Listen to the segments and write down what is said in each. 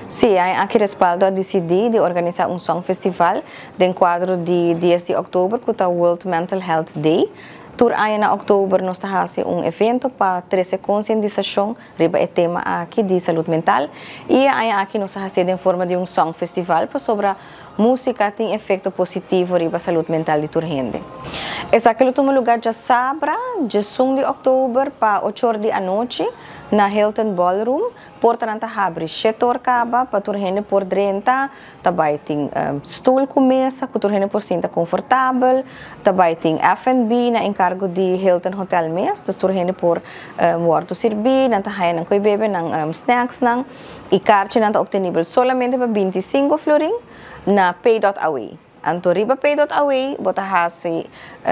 Sí, e aña aki Respaldo a disidí di organisá un Songfestival den kuadro di dies di òktober ku ta World Mental Health Day. Tur aña na òktober nos ta hasi un evento pa trese konsientisashon riba e tema aki di salud mental i e aña aki nos a hasié den forma di un Songfestival pasobra músika tin efekto positivo riba salud mental di tur hende. Esaki lo tuma lugá djasabra, djesun di òktober pa ochor di anochi na Hilton Ballroom. Portanan ta habri shete or kaba pa tur hende por drenta, ta bai tin stoel ku mesa ku tur hende por sinta konfortabel, ta bai tin F&B na enkargo di Hilton Hotel mes, dus tur hende por wòrdu sirbí, nan ta haña nan koe bebe, nan snacksnan i karchinan ta optenibel solamente pa 25 florin na pay dot awe. Anto riba pay dot awe bo ta hasi,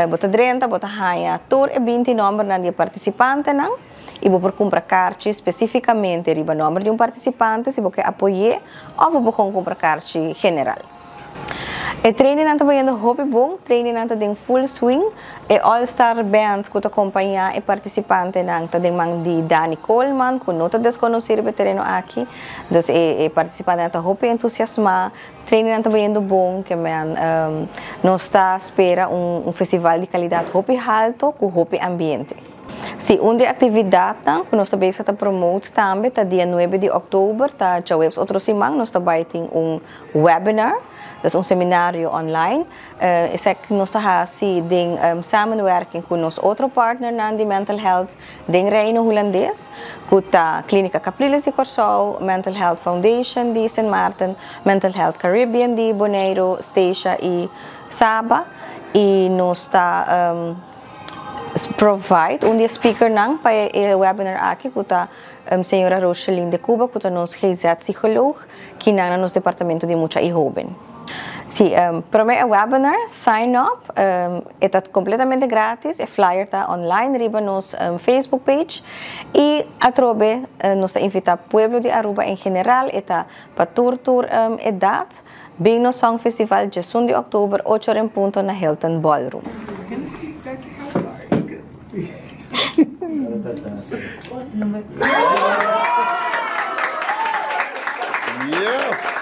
bo ta drenta, bo ta haña tur e 20 nòmbernan di e partisipantenan i bo por kumpra karchi spesífikamente riba nòmber di un partisipante si bo ke apoy'é òf bo por kon kumpra karchi general. E trainingnan ta bayendo hopi bon, trainingnan ta den full swing. E All Star Band ku ta kompañá e partisipantenan ta den man di Dani Koolman ku no ta deskonosí riba e tereno aki. Dus e partisipantenan ta hopi entusiasmá. Trainingnan ta bayendo bon, ke men nos ta spera un festival di kalidat hopi halto ku hopi ambiente. Si, un di e aktividatnan ku nos ta bezig ta promote tambe ta dia nuebe di òktober, ta djaweps otro siman, nos ta bai tin un webinar, dus un seminario online. Esaki nos ta hasi den samenwerking ku nos otro partnernan di mental health Den Reino Hulandes, ku ta Klínika Capriles di Kòrsou, Mental Health Foundation di Sint Maarten, Mental Health Caribbean di Boneiru, Statia i Saba, i nos ta provide un di e speakernan pa e webinar aki ku ta señora Rocheline de Cuba ku ta nos GZ psicoloog kinan na nos departamento di mucha i hoben. Si, prome e webinar, sign up, e ta completamente gratis, e flyer ta online riba nos Facebook page y atrobe nos ta invita pueblo di Aruba en general, e ta pa tur tur edad, bin nos Song Festival djesun di october ocho or en punto na Hilton Ballroom. Yes!